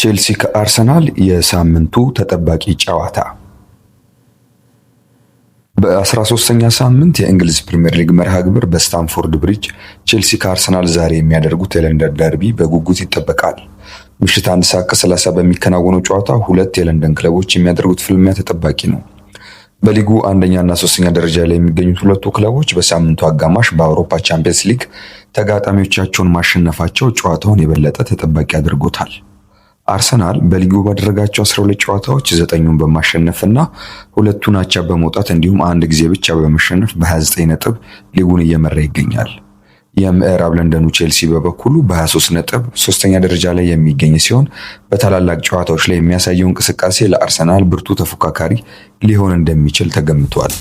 ቼልሲ ከአርሰናል የሳምንቱ ተጠባቂ ጨዋታ። በ13ኛ ሳምንት የእንግሊዝ ፕሪምየር ሊግ መርሃ ግብር በስታምፎርድ ብሪጅ ቼልሲ ከአርሰናል ዛሬ የሚያደርጉት የለንደን ደርቢ በጉጉት ይጠበቃል። ምሽት 1 ሰዓት ከ30 በሚከናወነው ጨዋታ ሁለት የለንደን ክለቦች የሚያደርጉት ፍልሚያ ተጠባቂ ነው። በሊጉ አንደኛ እና ሶስተኛ ደረጃ ላይ የሚገኙት ሁለቱ ክለቦች በሳምንቱ አጋማሽ በአውሮፓ ቻምፒየንስ ሊግ ተጋጣሚዎቻቸውን ማሸነፋቸው ጨዋታውን የበለጠ ተጠባቂ አድርጎታል። አርሰናል በሊጉ ባደረጋቸው 12 ጨዋታዎች ዘጠኙን በማሸነፍና ሁለቱን አቻ በመውጣት እንዲሁም አንድ ጊዜ ብቻ በመሸነፍ በ29 ነጥብ ሊጉን እየመራ ይገኛል። የምዕራብ ለንደኑ ቼልሲ በበኩሉ በ23 ነጥብ ሶስተኛ ደረጃ ላይ የሚገኝ ሲሆን፣ በታላላቅ ጨዋታዎች ላይ የሚያሳየው እንቅስቃሴ ለአርሰናል ብርቱ ተፎካካሪ ሊሆን እንደሚችል ተገምቷል።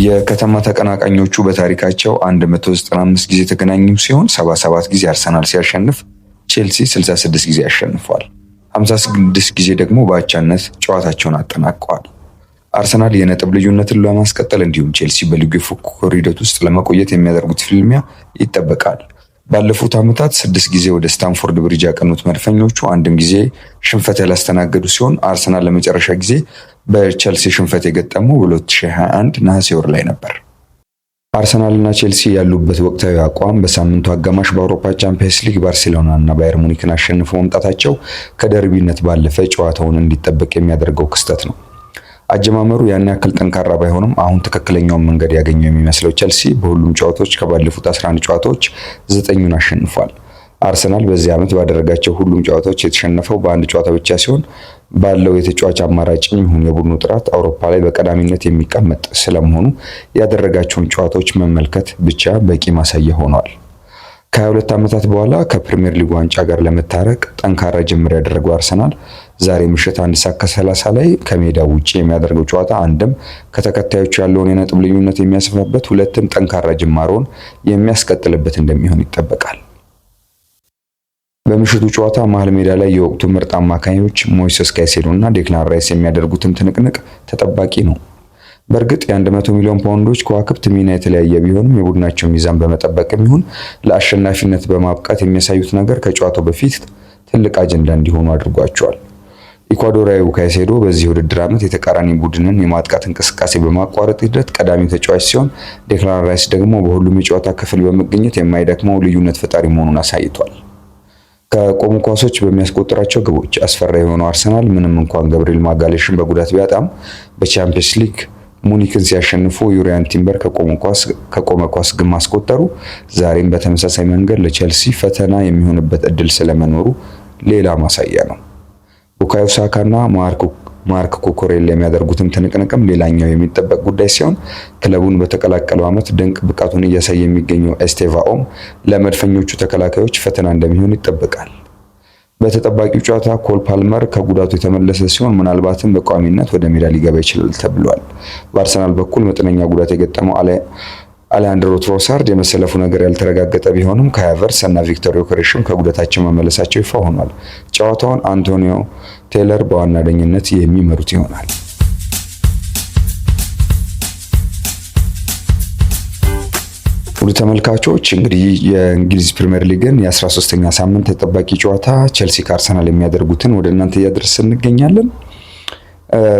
የከተማ ተቀናቃኞቹ በታሪካቸው 195 ጊዜ የተገናኙ ሲሆን፣ 77 ጊዜ አርሰናል ሲያሸንፍ ቼልሲ 66 ጊዜ አሸንፏል። 56 ጊዜ ደግሞ በአቻነት ጨዋታቸውን አጠናቀዋል። አርሰናል የነጥብ ልዩነትን ለማስቀጠል እንዲሁም ቼልሲ በሊጉ የፉክክር ሂደት ውስጥ ለመቆየት የሚያደርጉት ፍልሚያ ይጠበቃል። ባለፉት ዓመታት ስድስት ጊዜ ወደ ስታምፎርድ ብሪጅ ያቀኑት መድፈኞቹ አንድም ጊዜ ሽንፈት ያላስተናገዱ ሲሆን፣ አርሰናል ለመጨረሻ ጊዜ በቼልሲ ሽንፈት የገጠመው በ2021 ነሐሴ ወር ላይ ነበር። አርሰናል እና ቼልሲ ያሉበት ወቅታዊ አቋም፣ በሳምንቱ አጋማሽ በአውሮፓ ቻምፒየንስ ሊግ ባርሴሎና እና ባየር ሙኒክን አሸንፈው መምጣታቸው ከደርቢነት ባለፈ ጨዋታውን እንዲጠበቅ የሚያደርገው ክስተት ነው። አጀማመሩ ያን ያክል ጠንካራ ባይሆንም አሁን ትክክለኛውን መንገድ ያገኘው የሚመስለው ቼልሲ በሁሉም ጨዋታዎች ከባለፉት 11 ጨዋታዎች ዘጠኙን አሸንፏል። አርሰናል በዚህ ዓመት ባደረጋቸው ሁሉም ጨዋታዎች የተሸነፈው በአንድ ጨዋታ ብቻ ሲሆን፣ ባለው የተጫዋች አማራጭም ይሁን የቡድኑ ጥራት አውሮፓ ላይ በቀዳሚነት የሚቀመጥ ስለመሆኑ ያደረጋቸውን ጨዋታዎች መመልከት ብቻ በቂ ማሳያ ሆኗል። ከ22 ዓመታት በኋላ ከፕሪሚየር ሊግ ዋንጫ ጋር ለመታረቅ ጠንካራ ጅምር ያደረገው አርሰናል ዛሬ ምሽት 1 ሰዓት ከ30 ላይ ከሜዳው ውጪ የሚያደርገው ጨዋታ አንድም ከተከታዮቹ ያለውን የነጥብ ልዩነት የሚያሰፋበት፣ ሁለትም ጠንካራ ጅማሮን የሚያስቀጥልበት እንደሚሆን ይጠበቃል። በምሽቱ ጨዋታ መሀል ሜዳ ላይ የወቅቱ ምርጥ አማካኞች ሞይሰስ ካይሴዶ እና ዴክላን ራይስ የሚያደርጉትም ትንቅንቅ ተጠባቂ ነው። በእርግጥ የ100 ሚሊዮን ፓውንዶች ከዋክብት ሚና የተለያየ ቢሆንም፣ የቡድናቸው ሚዛን በመጠበቅም ይሁን ለአሸናፊነት በማብቃት የሚያሳዩት ነገር ከጨዋታው በፊት ትልቅ አጀንዳ እንዲሆኑ አድርጓቸዋል። ኢኳዶራዊው ካይሴዶ በዚህ ውድድር ዓመት የተቃራኒ ቡድንን የማጥቃት እንቅስቃሴ በማቋረጥ ሂደት ቀዳሚ ተጫዋች ሲሆን፣ ዴክላን ራይስ ደግሞ በሁሉም የጨዋታ ክፍል በመገኘት የማይደክመው ልዩነት ፈጣሪ መሆኑን አሳይቷል። ከቆሙ ኳሶች በሚያስቆጥራቸው ግቦች አስፈሪ የሆነው አርሰናል ምንም እንኳን ገብርኤል ማጋሌሽን በጉዳት ቢያጣም፣ በቻምፒየንስ ሊግ ሙኒክን ሲያሸንፉ ዩሪያን ቲምበር ከቆመ ኳስ ግብ ማስቆጠሩ ዛሬም በተመሳሳይ መንገድ ለቼልሲ ፈተና የሚሆንበት እድል ስለመኖሩ ሌላ ማሳያ ነው። ቡካዮ ሳካ እና ማርክ ኩኩሬላ የሚያደርጉትም ትንቅንቅም ሌላኛው የሚጠበቅ ጉዳይ ሲሆን፣ ክለቡን በተቀላቀለው ዓመት ድንቅ ብቃቱን እያሳየ የሚገኘው ኤስቴቫኦም ለመድፈኞቹ ተከላካዮች ፈተና እንደሚሆን ይጠበቃል። በተጠባቂው ጨዋታ ኮል ፓልመር ከጉዳቱ የተመለሰ ሲሆን፣ ምናልባትም በቋሚነት ወደ ሜዳ ሊገባ ይችላል ተብሏል። በአርሰናል በኩል መጠነኛ ጉዳት የገጠመው አሊያንድሮ ትሮሳርድ የመሰለፉ ነገር ያልተረጋገጠ ቢሆንም፣ ካይ ሃቨርትዝ እና ቪክቶር ዮኬሬሽም ከጉዳታቸው መመለሳቸው ይፋ ሆኗል። ጨዋታውን አንቶኒዮ ቴይለር በዋና ዳኝነት የሚመሩት ይሆናል። ውድ ተመልካቾች፣ እንግዲህ የእንግሊዝ ፕሪምየር ሊግን የ13ኛ ሳምንት ተጠባቂ ጨዋታ ቼልሲ ከአርሰናል የሚያደርጉትን ወደ እናንተ እያደረስን እንገኛለን።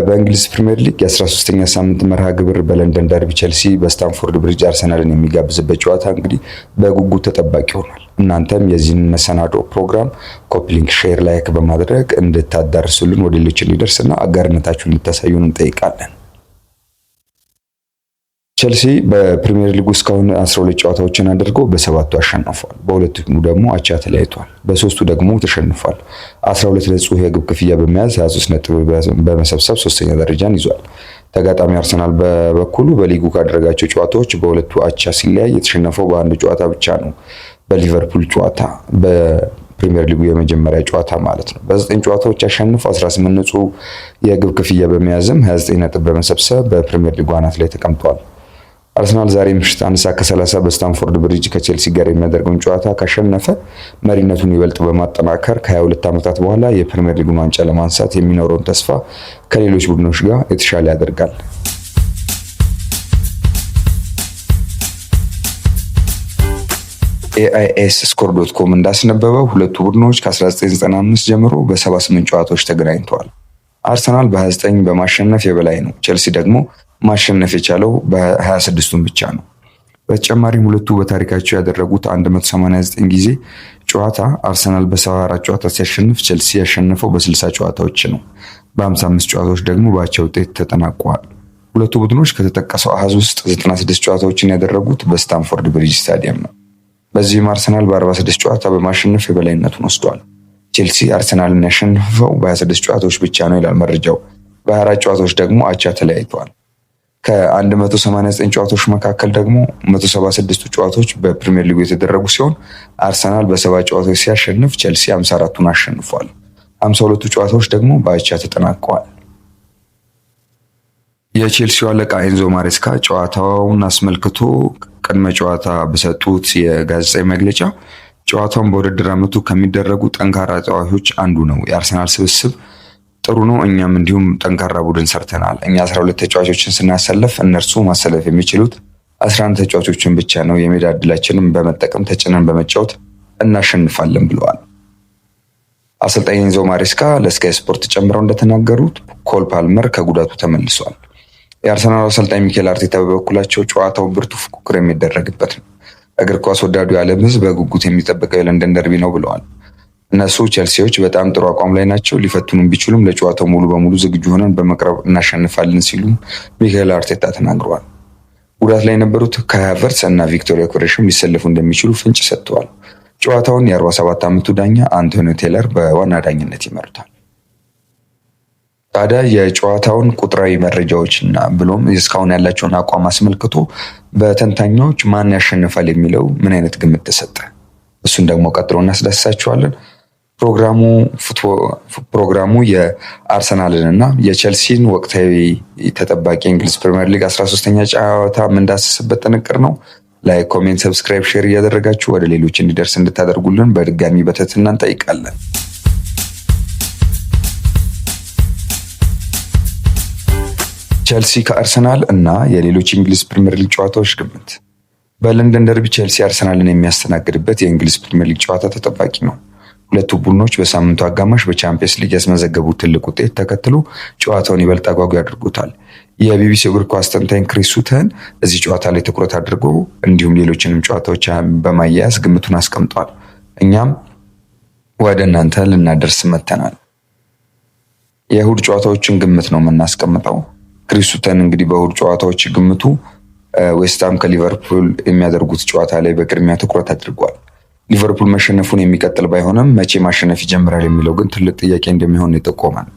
በእንግሊዝ ፕሪምየር ሊግ የ13ኛ ሳምንት መርሃ ግብር በለንደን ደርቢ ቼልሲ በስታንፎርድ ብሪጅ አርሰናልን የሚጋብዝበት ጨዋታ እንግዲህ በጉጉት ተጠባቂ ሆኗል። እናንተም የዚህን መሰናዶ ፕሮግራም copy link፣ share፣ like በማድረግ እንድታዳርሱልን፣ ወደ ሌሎች እንዲደርስና አጋርነታችሁን እንድታሳዩን እንጠይቃለን። ቼልሲ በፕሪሚየር ሊጉ እስካሁን 12 ጨዋታዎችን አድርጎ በሰባቱ አሸንፏል። በሁለቱ ደግሞ አቻ ተለያይቷል። በሶስቱ ደግሞ ተሸንፏል። 12 ንጹህ የግብ ክፍያ በመያዝ 23 ነጥብ በመሰብሰብ ሶስተኛ ደረጃን ይዟል። ተጋጣሚ አርሰናል በበኩሉ በሊጉ ካደረጋቸው ጨዋታዎች በሁለቱ አቻ ሲለያይ የተሸነፈው በአንድ ጨዋታ ብቻ ነው። በሊቨርፑል ጨዋታ፣ በፕሪሚየር ሊጉ የመጀመሪያ ጨዋታ ማለት ነው። በዘጠኝ ጨዋታዎች አሸንፎ 18 ንጹህ የግብ ክፍያ በመያዝም 29 ነጥብ በመሰብሰብ በፕሪሚየር ሊጉ አናት ላይ ተቀምጧል። አርሰናል ዛሬ ምሽት 1 ሰዓት ከ30 በስታንፎርድ ብሪጅ ከቼልሲ ጋር የሚያደርገውን ጨዋታ ካሸነፈ መሪነቱን ይበልጥ በማጠናከር ከ22 ዓመታት በኋላ የፕሪሚየር ሊጉን ዋንጫ ለማንሳት የሚኖረውን ተስፋ ከሌሎች ቡድኖች ጋር የተሻለ ያደርጋል። AIS Score dot com እንዳስነበበው ሁለቱ ቡድኖች ከ1995 ጀምሮ በ78 ጨዋታዎች ተገናኝተዋል። አርሰናል በ29 በማሸነፍ የበላይ ነው። ቼልሲ ደግሞ ማሸነፍ የቻለው በ26ቱን ብቻ ነው። በተጨማሪም ሁለቱ በታሪካቸው ያደረጉት 189 ጊዜ ጨዋታ አርሰናል በ74 ጨዋታ ሲያሸንፍ ቼልሲ ያሸነፈው በ60 ጨዋታዎች ነው። በ55 ጨዋታዎች ደግሞ በአቻ ውጤት ተጠናቀዋል። ሁለቱ ቡድኖች ከተጠቀሰው አሃዝ ውስጥ 96 ጨዋታዎችን ያደረጉት በስታንፎርድ ብሪጅ ስታዲየም ነው። በዚህም አርሰናል በ46 ጨዋታ በማሸነፍ የበላይነቱን ወስዷል። ቼልሲ አርሰናልን ያሸነፈው በ26 ጨዋታዎች ብቻ ነው ይላል መረጃው። በ24 ጨዋታዎች ደግሞ አቻ ተለያይተዋል። ከ189 ጨዋታዎች መካከል ደግሞ 176ቱ ጨዋታዎች በፕሪሚየር ሊጉ የተደረጉ ሲሆን አርሰናል በሰባ ጨዋታዎች ሲያሸንፍ ቼልሲ 54ቱን አሸንፏል። 52ቱ ጨዋታዎች ደግሞ በአቻ ተጠናቀዋል። የቼልሲው አለቃ ኤንዞ ማሬስካ ጨዋታውን አስመልክቶ ቅድመ ጨዋታ በሰጡት የጋዜጣዊ መግለጫ ጨዋታውን በውድድር ዓመቱ ከሚደረጉ ጠንካራ ጨዋታዎች አንዱ ነው። የአርሰናል ስብስብ ጥሩ ነው። እኛም እንዲሁም ጠንካራ ቡድን ሰርተናል። እኛ 12 ተጫዋቾችን ስናሰለፍ እነርሱ ማሰለፍ የሚችሉት 11 ተጫዋቾችን ብቻ ነው። የሜዳ እድላችንን በመጠቀም ተጭነን በመጫወት እናሸንፋለን ብለዋል። አሰልጣኝ ኤንዞ ማሬስካ ለስካይ ስፖርት ጨምረው እንደተናገሩት ኮል ፓልመር ከጉዳቱ ተመልሷል። የአርሰናል አሰልጣኝ ሚኬል አርቴታ በበኩላቸው ጨዋታው ብርቱ ፉክክር የሚደረግበት ነው፣ እግር ኳስ ወዳዱ የዓለም ሕዝብ በጉጉት የሚጠበቀው የለንደን ደርቢ ነው ብለዋል። እነሱ ቼልሲዎች በጣም ጥሩ አቋም ላይ ናቸው። ሊፈትኑን ቢችሉም ለጨዋታው ሙሉ በሙሉ ዝግጁ ሆነን በመቅረብ እናሸንፋለን ሲሉ ሚካኤል አርቴታ ተናግረዋል። ጉዳት ላይ የነበሩት ካይ ሃቨርትስ እና ቪክቶር ዮኬሬሽም ሊሰለፉ እንደሚችሉ ፍንጭ ሰጥተዋል። ጨዋታውን የ47 ዓመቱ ዳኛ አንቶኒ ቴለር በዋና ዳኝነት ይመሩታል። ታዲያ የጨዋታውን ቁጥራዊ መረጃዎች እና ብሎም እስካሁን ያላቸውን አቋም አስመልክቶ በተንታኞች ማን ያሸንፋል የሚለው ምን አይነት ግምት ተሰጠ? እሱን ደግሞ ቀጥሎ እናስዳስሳቸዋለን። ፕሮግራሙ የአርሰናልን እና የቼልሲን ወቅታዊ ተጠባቂ እንግሊዝ ፕሪምየር ሊግ 13ኛ ጨዋታ የምንዳስስበት ጥንቅር ነው። Like፣ comment፣ subscribe፣ share እያደረጋችሁ ወደ ሌሎች እንዲደርስ እንድታደርጉልን በድጋሚ በትህትና እንጠይቃለን። ቼልሲ ከአርሰናል እና የሌሎች እንግሊዝ ፕሪምየር ሊግ ጨዋታዎች ግምት። በለንደን ደርቢ ቼልሲ አርሰናልን የሚያስተናግድበት የእንግሊዝ ፕሪምየር ሊግ ጨዋታ ተጠባቂ ነው። ሁለቱ ቡድኖች በሳምንቱ አጋማሽ በቻምፒየንስ ሊግ ያስመዘገቡት ትልቅ ውጤት ተከትሎ ጨዋታውን ይበልጥ አጓጊ አድርጎታል። የቢቢሲ እግር ኳስ ተንታኝ ክሪስ ሱተን እዚህ ጨዋታ ላይ ትኩረት አድርጎ እንዲሁም ሌሎችንም ጨዋታዎች በማያያዝ ግምቱን አስቀምጧል። እኛም ወደ እናንተ ልናደርስ መጥተናል። የእሁድ ጨዋታዎችን ግምት ነው የምናስቀምጠው። ክሪስ ሱተን እንግዲህ በእሁድ ጨዋታዎች ግምቱ ዌስትሃም ከሊቨርፑል የሚያደርጉት ጨዋታ ላይ በቅድሚያ ትኩረት አድርጓል። ሊቨርፑል መሸነፉን የሚቀጥል ባይሆንም መቼ ማሸነፍ ይጀምራል የሚለው ግን ትልቅ ጥያቄ እንደሚሆን ይጠቆማል።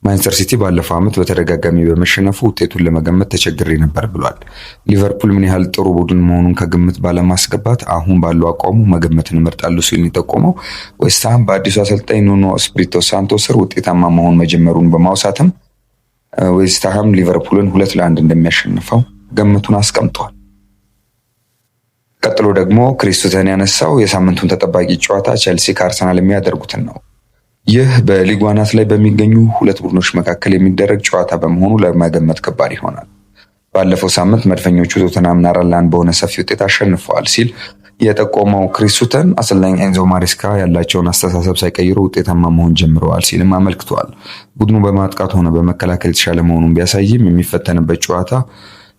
ማንቸስተር ሲቲ ባለፈው ዓመት በተደጋጋሚ በመሸነፉ ውጤቱን ለመገመት ተቸግሬ ነበር ብሏል። ሊቨርፑል ምን ያህል ጥሩ ቡድን መሆኑን ከግምት ባለማስገባት አሁን ባለው አቋሙ መገመትን እመርጣለሁ ሲል የጠቆመው ዌስትሃም በአዲሱ አሰልጣኝ ኑኖ ኤስፒሪቶ ሳንቶ ስር ውጤታማ መሆን መጀመሩን በማውሳትም ዌስትሃም ሊቨርፑልን 2-1 እንደሚያሸንፈው ግምቱን አስቀምጧል። ቀጥሎ ደግሞ ክሪስ ሱተን ያነሳው የሳምንቱን ተጠባቂ ጨዋታ ቼልሲ ከአርሰናል የሚያደርጉትን ነው። ይህ በሊጉ አናት ላይ በሚገኙ ሁለት ቡድኖች መካከል የሚደረግ ጨዋታ በመሆኑ ለመገመት ከባድ ይሆናል። ባለፈው ሳምንት መድፈኞቹ ቶተንሃምን 4-1 በሆነ ሰፊ ውጤት አሸንፈዋል ሲል የጠቆመው ክሪስ ሱተን አሰልጣኝ ኤንዞ ማሬስካ ያላቸውን አስተሳሰብ ሳይቀይሩ ውጤታማ መሆን ጀምረዋል ሲልም አመልክተዋል። ቡድኑ በማጥቃት ሆነ በመከላከል የተሻለ መሆኑን ቢያሳይም የሚፈተንበት ጨዋታ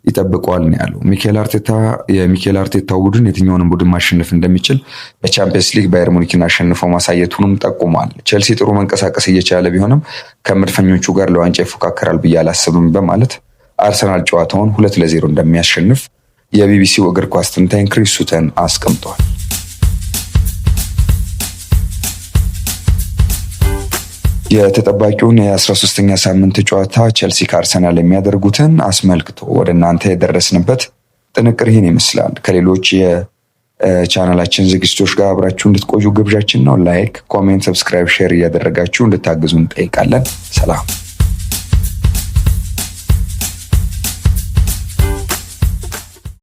ይጠብቀዋል ነው ያለው። ሚኬል አርቴታ የሚኬል አርቴታው ቡድን የትኛውንም ቡድን ማሸነፍ እንደሚችል በቻምፒየንስ ሊግ ባየር ሙኒክን አሸንፎ ማሳየቱንም ጠቁሟል። ቼልሲ ጥሩ መንቀሳቀስ እየቻለ ቢሆንም ከመድፈኞቹ ጋር ለዋንጫ ይፎካከራል ብዬ አላስብም በማለት አርሰናል ጨዋታውን 2-0 እንደሚያሸንፍ የቢቢሲው እግር ኳስ ተንታኝ ክሪስ ሱተን አስቀምጧል። የተጠባቂውን የ13ኛ ሳምንት ጨዋታ ቼልሲ ከአርሰናል የሚያደርጉትን አስመልክቶ ወደ እናንተ የደረስንበት ጥንቅር ይህን ይመስላል። ከሌሎች የቻናላችን ዝግጅቶች ጋር አብራችሁ እንድትቆዩ ግብዣችን ነው። Like፣ comment፣ subscribe፣ share እያደረጋችሁ እንድታግዙ እንጠይቃለን። ሰላም።